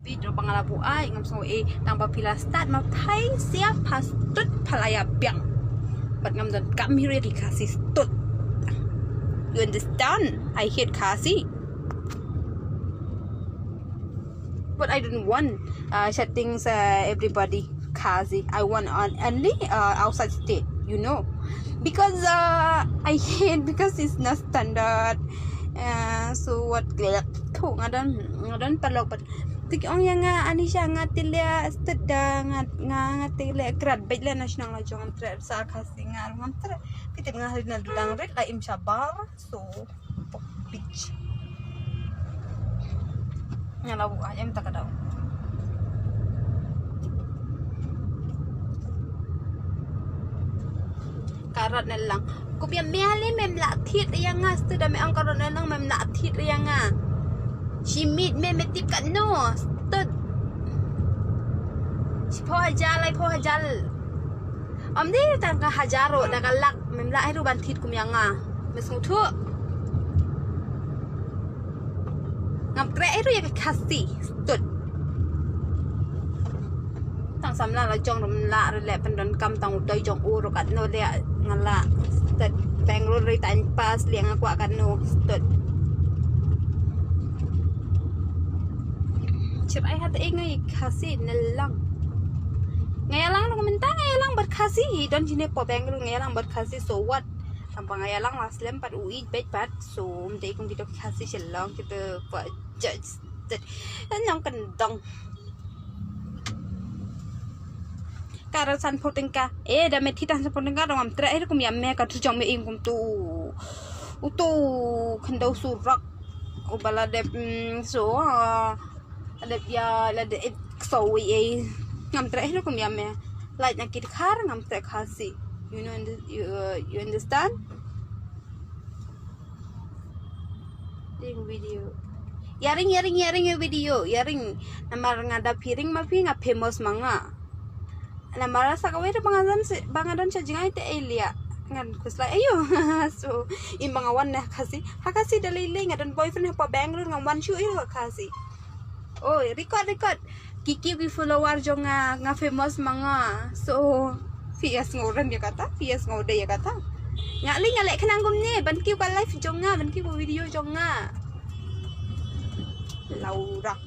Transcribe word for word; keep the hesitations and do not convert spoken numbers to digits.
Pi dro ba nga la buh ai ngam sngew eh, tang ba phi la start ma phai sia pha stud pha la ïa biang. Bad ngam donkam hi ruh ïa ki Khasi stud. You understand? I hate Khasi. But I don't want uh, shutting uh, everybody Khasi. I want on only uh, outside state, you know, because uh, I hate because it's not standard. Uh, so what? Thu nga don nga don paralok, but tik ong ïa nga Anisha nga tile stud da nga nga nga tile krat bej le national la jong tre sa Khasi nga ngam tre. Pitip nga hari na dudang rit la im shabar. So beach. Nga la buh ai em ta ka dau. Karot ne lang. Ku pia mia le mem la thit ria nga stud da me ang karot ne lang mem la thit ria nga. Shi mit me me tip kat no stud. Shi pho hajar lai pho hajar. Am de tang ka hajar ro da ka lak mem la ai ru ban thit kum ïa nga. Me sngewthuh. Ngam treh ai ru ïa ka Khasi stud. Tang samla la jong rum la re le pyndonkam tang u doi jong u ru kat no le nga la stud. Bangalore ri time pass le nga kwah kat no stud. Chir ai hat ing ai Khasi ne lang. Nga ïa lang nong mynta nga ïa lang bad Khasi. Don jine po Bangalore nga ïa lang bad Khasi so what? Tang ba nga ïa lang la slem pat u ij bej pat so mynta kum kito Khasi shelong kito po judge. Nong kendong. Karot san pho tengka. Eh da me thi tan san pho tengka dong am treh eh kum ïa me ka tu jong me ing kum tu. U tu khendau surak. U bala dep mm, so. Ah, dep ïa la dep so wi eh. Ngam treh eh kum ïa me. Like na kit khar ngam treh Khasi. You know you, uh, you understand? Ding video. Yaring yaring yaring ya video yaring. Namar nga da piring ma pi nga famous ma nga. Namar sa kawei da bangadan si bangadan sa jingai te elia. Ngan kuslai ayo. So im bangawan na Khasi. Ha Khasi da lili nga dan boyfriend ha pa Bangalore ngan wan shu yu ha Khasi. Oh record record. Kiki ki follower jong nga nga famous ma nga. So P S ngau ran ya kata, P S ngau de ya kata. Nga li nga lek kenang gum ne, ban kiu ka life jong nga, ban kiu video jong nga. Laura.